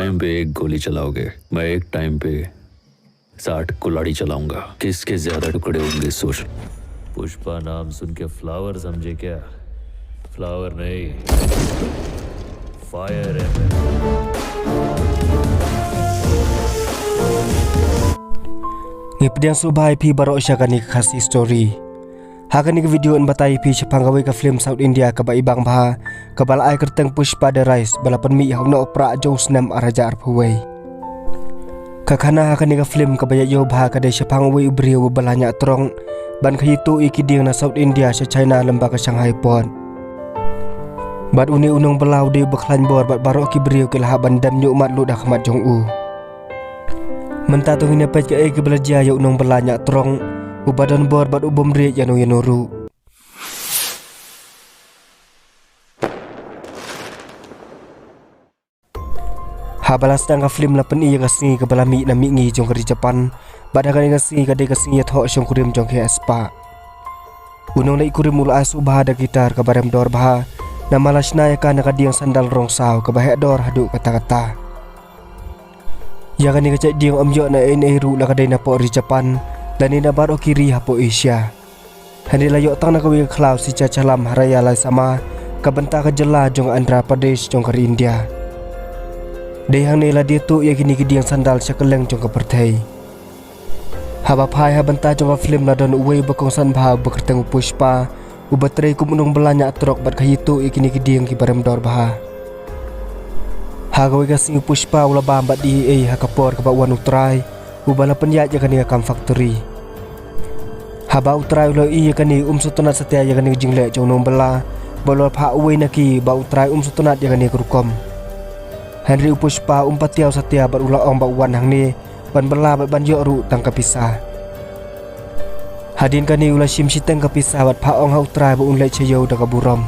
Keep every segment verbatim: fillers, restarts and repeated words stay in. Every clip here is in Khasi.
टाइम पे एक गोली चलाओगे, मैं एक टाइम पे साठ कुल्हाड़ी चलाऊंगा। किसके ज्यादा टुकड़े होंगे, सोच। पुष्पा नाम सुन के फ्लावर समझे क्या? फ्लावर नहीं, फायर है। Ngi pdiang sngewbha ïa phi baroh sha kane ka Khasi Story. Ha kane ka video yn batai ïa phi shaphang kawei ka film South India kaba ibang bha, kaba la ai kyrteng Pushpa The Rise, ba la pynmih ha u Nohprah jong u snem ar hajar arphew wei. Ka khana ha kane ka film kaba ïa ïoh bha ka dei shaphang uwei u briew uba la ñiah truck ban kha ïa tuh ïa ki dieng na South India sha China lyngba ka Shanghai Port. Bad une u nongbylla u dei uba khlaiñ bor bad baroh ki briew ki la hap ban dem ñiuh mat lut ha khmat jong u. Mynta to ngin ïa peit kaei kaba la jia ïa u nongbylla ñiah truck uba don bor bad u bym rieh ïano ïano ruh. Haba la sdang ka film la pyni ïa ka sngi kaba la mih na mihngi jong ka ri Japan. Bad ha kane ka sngi ka dei ka sngi ïathoh shongkurim jong ki heh spah. U nongleit kurim u la ai sngewbha da ka guitar kaba rem dor bha, namar la shna ïa ka na ka dieng sandal rong saw kaba heh dor haduh katta katta. Ïa kane ka jait dieng ym ïoh na ei ei ruh, la ka dei na pdeng ri Japan lane na baroh ki ri hapoh Asia. Hynrei la ïoh tang na kawei ka khlaw Seshachalam ha Rayalaseema, ka bynta ka jylla jong Andhra Pradesh jong ka ri India. Dei hangne la die tuh ïa kine ki dieng sandal sha kylleng jong ka pyrthei. Haba phai ha bynta jong ka film la don uwei uba kongsan bha uba kyrteng u Pushpa, uba trei kum u nongbylla ñiah truck bad kha ïa tuh ïa kine ki dieng kiba rem dor bha. Ha kawei ka sngi u Pushpa u la bam bad die ei ei ha ka por kaba wan u trai uba la pynïaid ïa kane ka kam factory. Haba u trai u la ïohi ïa kane, um sngewtynnat satia ïa kane ka jingleh jong u nongbylla, bad u la phah uwei na ki ba u trai um sngewtynnat ïa kane ka rukom. Hynrei u Pushpa um patiaw satia bad u la ong ba u wan hangne ban bylla bad ban ïoh ruh tang ka pisa. Hadien kane u la shim shiteng ka pisa bad phah ong ha u trai ba un leit sha ïew da ka burom.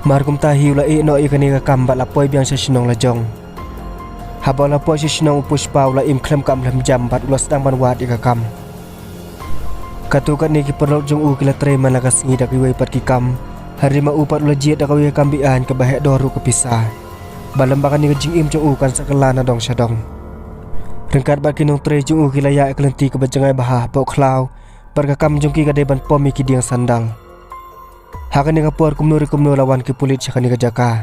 Mar kumta hi u la ïeh noh ïa kane ka kam bad la poi biang sha shnong la jong. Haba u la poi sha shnong u Pushpa u la im khlem kam khlem jam bad u la sdang ban wad ïa ka kam. Katto katne ki paralok jong u ki la trei man la ka sngi da kiwei pat ki kam, hynrei ma u pat u la jied da kawei ka kam be-aiñ kaba heh dor ruh ka pisa. Bad lem bad kane ka jingim jong u kan sa kylla na dong sha dong. Ryngkat bad ki nongtrei jong u ki la ïaid ïa ka lynti kaba jngai bha hapoh khlaw, bad ka kam jong ki ka dei ban pom ïa ki dieng sandal. Ha kane ka por kumno re kumno la wan ki pulit sha kane ka jaka.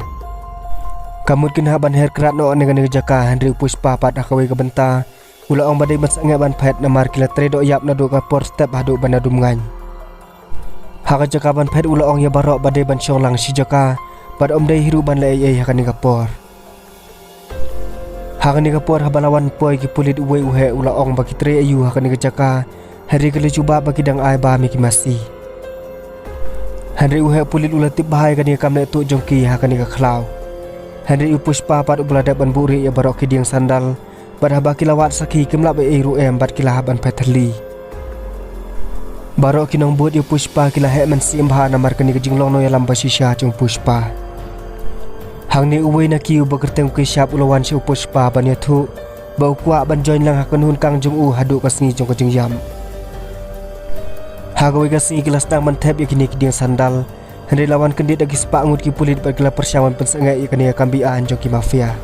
Ka mut kin hap ban her krad noh na kane ka jaka, hynrei u Pushpa pat ha kawei ka bynta u la ong ba dei ban sangeh ban phet namar ki la trei doh ïap naduh ka por step haduh ban da dum ngaiñ. Ha ka jaka ban phet u la ong ïa baroh ba dei ban shong lang shi jaka, bad ym dei hi ruh ban leh ei ei ha kane ka por. Ha kane ka por haba la wan poi ki pulit, uwei u heh u la ong ba ki trei aiu ha kane ka jaka, hynrei ki la jubab ba ki dang ai bam ïa ki masi. Hynrei u heh pulit u la tip bha ïa kane ka kam leh tuh jong ki ha kane ka khlaw. Hynrei u Pushpa pat uba la dep ban buhrieh ïa baroh ki dieng sandal, bad haba ki la wad sakhi kim lah ei ei ruh em bad ki la hap ban phet thylli. Baroh ki nongbud ïa u Pushpa ki la heh mynsiem bha namar kane ka jinglong nongïalam ba shisha jong u Pushpa. Hangne uwei na ki uba kyrteng u Keshav u la wan sha u Pushpa ban ïathuh ba u kwah ban join lang ha ka kynhun kang jong u haduh ka sngi jong ka jingïap. Ha kawei ka sngi ki la sdang ban thep ïa kine ki dieng sandal, hynrei la wan kyndit da ki spah ngut ki pulit bad ki la pyrshang ban pynsangeh ïa kane ka kam be-aiñ jong ki mafia.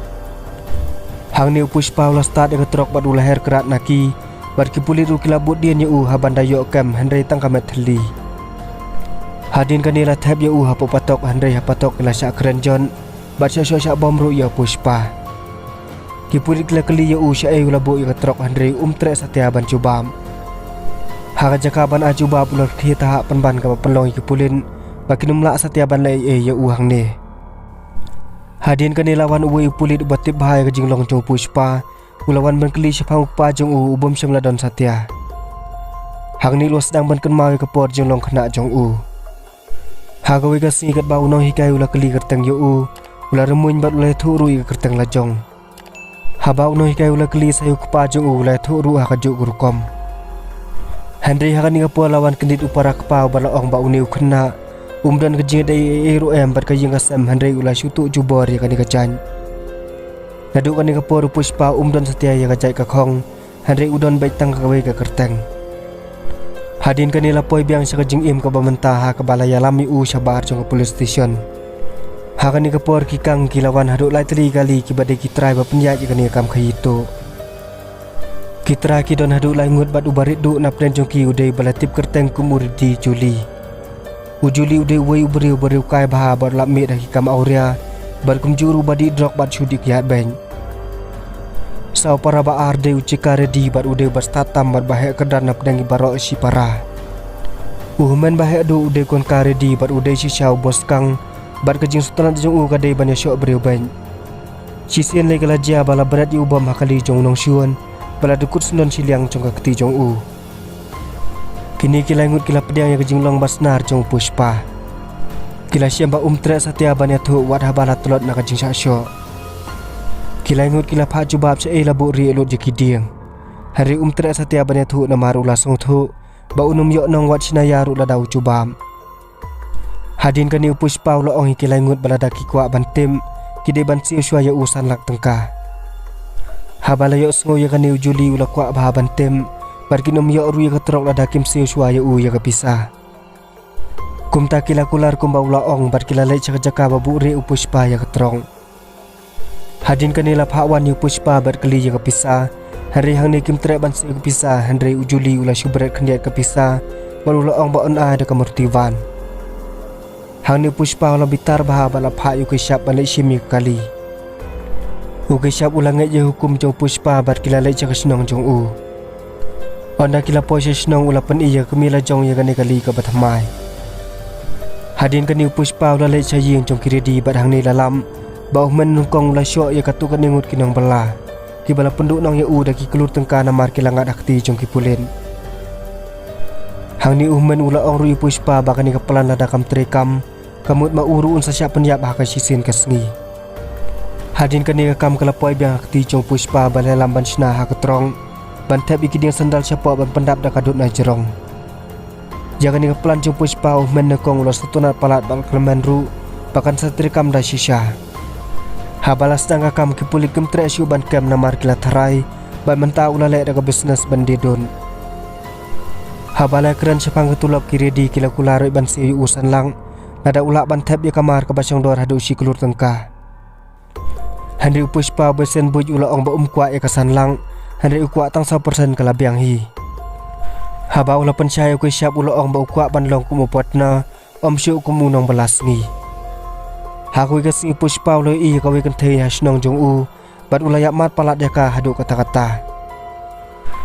Hangne u Pushpa u la start ïa ka truck bad u la her krad na ki, bad ki pulit ruh ki la bud dien ïa u ha ban da ïoh kem, hynrei tang ka met thylli. Hadien kane la thep ïa u hapoh patok, hynrei ha patok ki la shah kren jot bad shah shoh shah bom ruh ïa u Pushpa. Ki pulit ki la kylli ïa u shaei u la buh ïa ka truck, hynrei um treh satia ban jubab. Ha ka jaka ban ai jubab u la khie tahap pynban kaba pynlong ïa ki pulit ba kin ym lah satia ban leh ei ei ïa u hangne. Hadien kane la wan uwei u pulit uba tip bha ïa ka jinglong jong u Pushpa, u la wan ban kylli shaphang u kpa jong u, u bym shym la don satia. Hangne u la sdang ban kynmaw ïa ka por jinglong khynnah jong u. Ha kawei ka sngi katba u nonghikai u la kylli kyrteng ïa u, u la rymmuiñ bad u la ïathuh ruh ïa ka kyrteng la jong. Haba u nonghikai u la kylli sa ïa u kpa jong u, u la ïathuh ruh ha kajuh ka rukom. Hynrei ha kane ka por la wan kyndit u para kpa uba la ong ba une u khynnah um don ka jingïadei ei ei ruh em bad ka ïing ka sem, hynrei u la shu tuh jubor ïa kane ka jait. Naduh kane ka por u Pushpa um don satia ïa ka jait ka khong, hynrei u don beit tang kawei ka kyrteng. Hadien kane la poi biang sha ka jingim kaba mynta ha kaba la ïalam ïa u shabar jong ka police station. Ha kane ka por ki kang ki la wan haduh lai tylli ki kali kiba dei ki trai ba pynïaid ïa kane ka kam khaii tuh. Ki trai ki don haduh lai ngut bad uba rit duh na pdeng jong ki u dei ba la tip kyrteng kum u Reddy Juli. U Juli u dei uwei u briew ba riewkai bha bad u lap miet ha ki kam awria bad kumjuh ruh uba dih drok bad shu dih kyiad beiñ. Sa u para ba ar dei u Chika Reddy bad u dei uba stad tam bad ba heh kyrdan na pdeng ki baroh shipara. U hynmen ba heh duh u dei u Konka Reddy bad u dei shisha u boss kang bad ka jingsngewtynnat jong u ka dei ban ïashoh briew beiñ. Shisien lei ka la jia ba la bret ïa u bom ha kali jong u nongshun ba la dkut syndon shiliang jong ka kti jong u. Kine ki lai ngut ki la pdiang ïa ka jinglong ba snar jong u Pushpa. Ki la shem ba um treh satia ban ïathuh wat haba la tlot na ka jingshah shoh. Ki lai ngut ki la phah jubab shaei la buhrieh lut ïa ki dieng. Hynrei um treh satia ban ïathuh namar u la sngewthuh ba un ym ïoh nong wat shna ïa ruh lada u jubab. Hadien kane u Pushpa u la ong ïa ki lai ngut ba lada ki kwah ban tip ki dei ban siew shuwa ïa u san lak tyngka. Haba la ïohsngew ïa kane u Juli u la kwah bha ban tip bad kin ym ïoh ruh ïa ka trok lada kim siew shuwa ïa u ïa ka pisa. Kumta ki la kular kumba u la ong bad ki la leit sha ka jaka ba buhrieh u Pushpa ïa ka trok. Hadien kane la phah wan ïa u Pushpa bad kylli ïa ka pisa. Hynrei hangne kim treh ban siew ka pisa, hynrei u Juli u la shu bret khyndiat ka pisa bad u la ong ba un ai da ka murti van. Hangne u Pushpa u la bitar bha bad la phah ïa u Keshav ban leit shim ïa ka kali. U Keshav u la ngeit ïa ka hukum jong u Pushpa bad ki la leit sha ka shnong jong u. Ynda ki la poi sha shnong u la pyni ïa ka kmie la jong ïa kane ka kali kaba thymmai. Hadien kane u Pushpa u la leit sha ïing jong ki Reddy bad hangne la lap ba u hynmen nyngkong u la shoh ïa katto katne ngut ki nongbylla kiba la pynduh nong ïa u da ki klur tyngka namar ki la ngat ha kti jong ki pulit. Hangne u hynmen u la ong ruh ïa u Pushpa ba kane ka plan lada kam treikam ka mut ma u ruh un sa shah pynïap ha ka shisien ka sngi. Hadien kane ka kam ka la poi biang ha kti jong u Pushpa ba la lam ban shna ha ka trok ban thep ïa ki dieng sandal shapoh ban pyndap da ka dud na jrong. Ïa kane ka plan jong u Pushpa u hynmen nyngkong u la sngewtynnat palat bad kyrmen ruh ba kan sa treikam da shisha. Haba la sdang ka kam ki pulit kim treh shuh ban kem namar ki la tharai ba mynta u la leh da ka business ban die dud. Haba la kren shaphang ka tulop ki Reddy ki la kular ruh ban siew ïa u san lak lada u lah ban thep ïa ka mar kaba shong dor haduh shi klur tyngka. Hynrei u Pushpa u beit shen buit u la ong ba um kwah ïa ka san lak, hynrei u kwah tang saw percent ka la biang hi. Haba u la pynshai ïa u Keshav u la ong ba u kwah ban long kum u partner, ym shuh kum u nongbylla sngi. Ha kawei ka sngi u Pushpa u la ïohi ïa kawei ka kynthei ha shnong jong u bad u la ïapmad palat ïa ka haduh katta katta.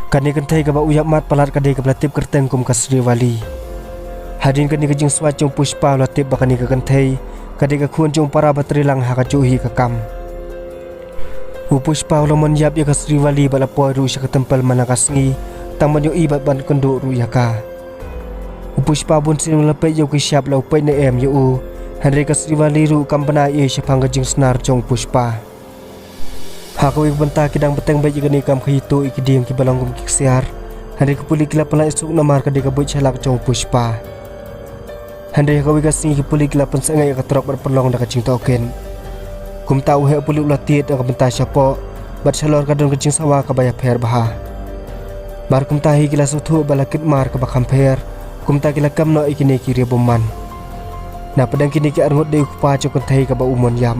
Kane ka kynthei kaba u ïapmad palat ka dei kaba la tip kyrteng kum ka Srivalli. Hadien kane ka jingswat jong u Pushpa u la tip ba kane ka kynthei ka dei ka khun jong u para ba treilang ha kajuh hi ka kam. U Pushpa u la mon ïap ïa ka Srivalli bad la poi ruh sha ka temple man la ka sngi tang ban ïohi bad ban kynduh ruh ïa ka. U Pushpa bun sien u la peit ïa u Keshav la u peit ne em ïa u, hynrei ka Srivalli ruh kam bna ei ei shaphang ka jingsnar jong u Pushpa. Ha kawei ka bynta ki dang bteng beit ïa kane ka kam khaii tuh ïa ki dieng kiba long kum ki ksiar. Hynrei ki pulit ki la pynlait suk namar ka dei ka buit shalak jong u Pushpa. Hynrei ha kawei ka sngi ki pulit ki la pynsangeh ïa ka trok bad pynlong da ka jingtohkit. Kumta u heh pulit u la tied na ka bynta shapoh bad shalor ka don ka jingsawa kaba ïapher bha. Mar kumta hi ki la sngewthuh ba la kit mar kaba kham pher, kumta ki la kem noh ïa kine ki riewbymman. Na pdeng kine ki arngut dei u kpa jong ka kynthei kaba u mon ïap.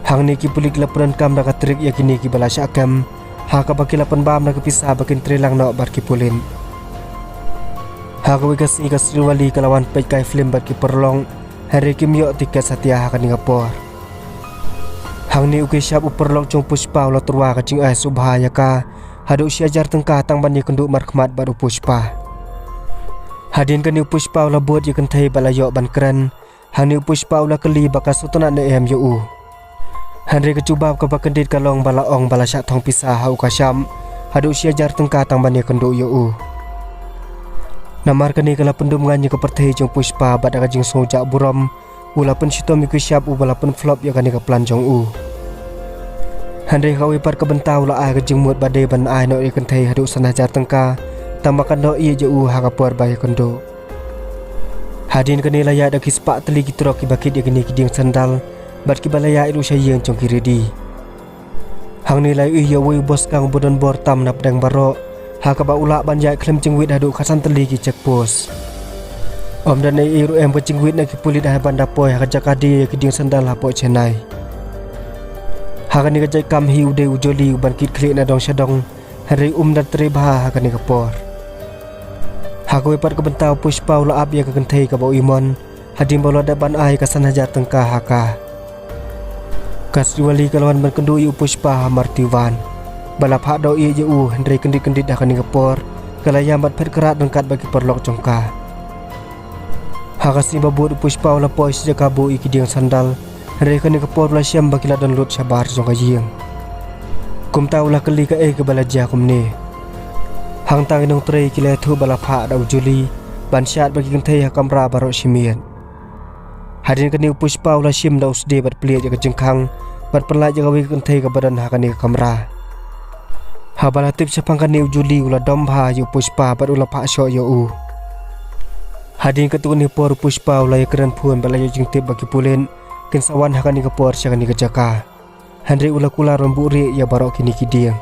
Hangne ki pulit ki la pyndonkam da ka trick ïa kine kiba la shah kem, ha kaba ki la pynbam da ka pisa ba kin trei lang noh bad ki pulit. Ha kawei ka sngi ka Srivalli ka la wan peit kai film bad ki paralok, hynrei kim ïoh tiket satia ha kane ka por. Hangne u Keshav u paralok jong u Pushpa u la tyrwa ka jingai sngewbha ïa ka haduh shi hajar tyngka tang ban ïakynduh markhmat bad u Pushpa. Hadien kane u Pushpa u la bud ïa ka kynthei bad la ïoh ban kren. Hangne u Pushpa u la kylli ba ka sngewtynnat ne em ïa u. Hynrei ka jubab kaba kyndit ka long ba la ong ba la shah thong pisa ha u Keshav haduh shi hajar tyngka tang ban ïakynduh ïa u. Namar kane ka la pyndum ngan ïa ka pyrthei jong u Pushpa bad da ka jingsngew jah burom u la pynshitom ïa u Keshav uba la pynflop ïa kane ka plan jong u. Hynrei ha kawei pat ka bynta u la ai ka jingmut ba dei ban ai noh ïa ka kynthei haduh san hajar tyngka tang ba kan ïoh ïeit ïa u ha ka por ba ïakynduh. Hadien kane la ïaid da ki spah tylli ki trok kiba kit ïa kine ki dieng sandal bad kiba la ïaid ruh sha ïing jong ki Reddy. Hangne la ïohi ïa uwei u boss kang uba don bor tam na pdeng baroh ha kaba u lah ban ïaid khlem jingwit haduh khatsan tylli ki check post. Ym don ei ei ruh em ka jingwit na ki pulit ha ban da poi ha ka jaka die ïa ki dieng sandal hapoh Chennai. Ha kane ka jait kam hi u dei u jolly u ban kit khlieh na dong sha dong, hynrei um da trei bha ha kane ka por. Ha kawei pat ka bynta u Pushpa u la ap ïa ka kynthei kaba u imon, hadien ba u la dep ban ai ka san hajar tyngka ha ka. Ka Srivalli ka la wan ban kynduh ïa u Pushpa ha Maruti van ba la phah doh ïa u, hynrei kyndit kyndit ha kane ka por ka la ïam bad phet krad ryngkat bad ki paralok jong ka. Ha ka sngi ba bud u Pushpa u la poi sha jaka buh ïa ki dieng sandal, hynrei kane ka por u la shem ba ki la don lut shabar jong ka ïing. Kumta u la kylli kaei kaba la jia kumne. Hangta ki nongtrei ki la ïathuh ba la phah da u jolly ban shad bad ki kynthei ha kamra baroh shi miet. Hadien kane u Pushpa u la shim da u sdie bad plied ïa ka jingkhang bad pynlait ïa kawei ka kynthei kaba don ha kane ka kamra. Haba la tip shaphang kane u jolly u la dom bha ïa u Pushpa bad u la phah shoh ïa u. Hadien katto katne por u Pushpa u la ïakren phone bad la ïoh jingtip ba ki pulit kin sa wan ha kane ka por sha kane ka jaka. Hynrei u la kular ban buhrieh ïa baroh kine ki dieng.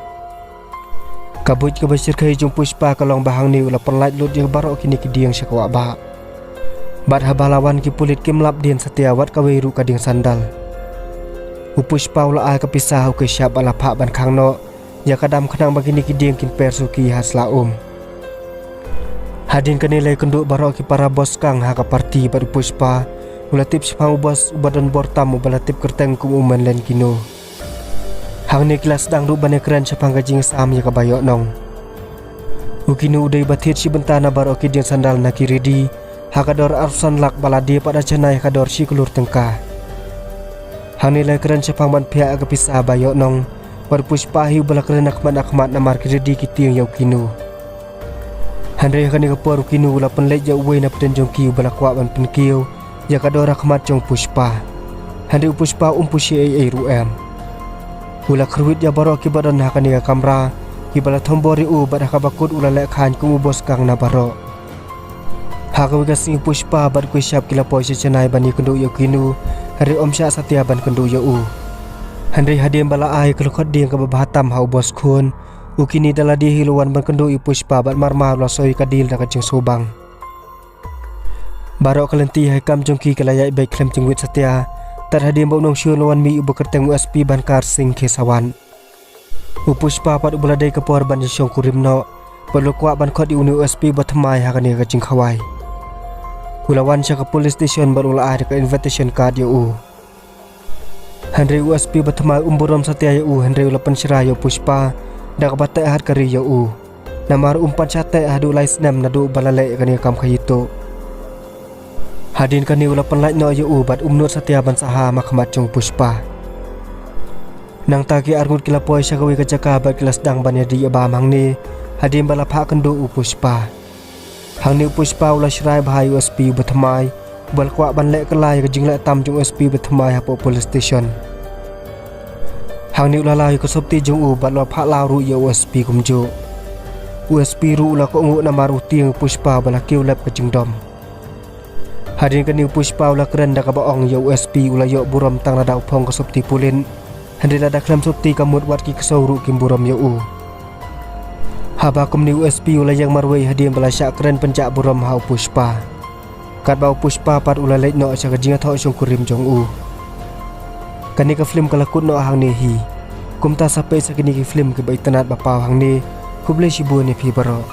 Ka buit kaba shyrkhei jong u Pushpa ka long ba hangne u la pynlait lut ïa baroh kine ki dieng sha ka wah bah. Bad haba la wan ki pulit kim lap dien satia wat kawei ruh ka dieng sandal. U Pushpa u la ai ka pisa ha u Keshav bad la phah ban khang noh ïa ka dam khnang ba kine ki dieng kin per suki ha sla um. Hadien kane la ïakynduh baroh ki para boss kang ha ka party bad u Pushpa u la tip shaphang u boss uba don bor tam uba la tip kyrteng kum u Menlen Kino. Hangne ki la sdang ruh ban ïakren shaphang ka jingsam ïa kaba ïoh nong. U Kino u dei ba thied shi bynta na baroh ki dieng sandal na ki ridi ha ka dor arphew san lak bad la die pat ha Chennai ha ka dor shi klur tyngka. Hangne la ïakren shaphang ban phiah ïa ka pisa ba ïoh nong bad u Pushpa hi uba la kren ha khmat ha khmat namar ki ridi ki tieng ïa u Kino. Hynrei ha kane ka por u Kino u la pynleit ïa uwei na pdeng jong ki uba la kwah ban pynkiew ïa ka dor ha khmat jong u Pushpa. Hynrei u Pushpa um pyrshah ei ei ruh em. U la kyrwit ïa baroh kiba don ha kane ka kamra kiba la thombor ïa u bad ha kaba kut u la leh khaiñ kum u boss kang na baroh. Ha kawei ka sngi u Pushpa bad u Keshav ki la poi sha Chennai ban ïakynduh ïa u Kino, hynrei ym shah satia ban kynduh ïa u. Hynrei hadien ba la ai ka lyngkhot dieng kaba bha tam ha u boss khun, u Kino da lade hi u la wan ban kynduh ïa u Pushpa bad mar mar u la soi ka deal da ka jingsngewbang. Baroh ka lynti ha ka kam jong ki ka la ïaid beit khlem jingwit satia, tad hadien ba u nongshun u la wan mih uba kyrteng u S P Bankar Singh Khesawat. U Pushpa pat uba la dei ka por ban ïashongkurim noh bad u la kwah ban khot ïa une u S P ba thymmai ha kane ka jingkhawai. U la wan sha ka police station bad u la ai da ka invitation card ïa u. Hynrei u S P ba thymmai um burom satia ïa u, hynrei u la pynshrai ïa u Pushpa da kaba teh hat ka ri ïa u. Namar um pat shah teh haduh lai snem naduh ba la leh ïa kane ka kam khaii tuh. Hadien kane u la pynlait noh ïa u bad um nud satia ban sah ha khmat jong u Pushpa. Nangta ki arngut ki la poi sha kawei ka jaka bad ki la sdang ban ïadih ïa bam hangne hadien ba la phah kynduh u Pushpa. Hangne u Pushpa u la shrai bha ïa u S P uba thymmai uba la kwah ban leh kylla ïa ka jingleh tam jong u S P uba thymmai hapoh police station. Hangne u la law ïa ka sopti jong u bad u la phah law ruh ïa u S P kumjuh. U S P ruh u la kohnguh namar u tieng u Pushpa uba la kiew lep ka jingdom. Hadien kane u Pushpa u la kren da kaba ong ïa u S P u la ïoh burom tang lada u phong ka sopti pulit. Hynrei lada khlem sopti ka mut wat ki ksew ruh kim burom ïa u. Haba kumne u S P u la ïeng marwei hadien ba la shah kren pynjah burom ha u Pushpa. Katba u Pushpa pat u la leit noh sha ka jingïathoh shongkurim jong u. Kane ka film ka la kut noh hangne hi. Kumta sa peit sa kine ki film kiba itynnad ba paw hangne. Khublei shibun ïa phi baroh.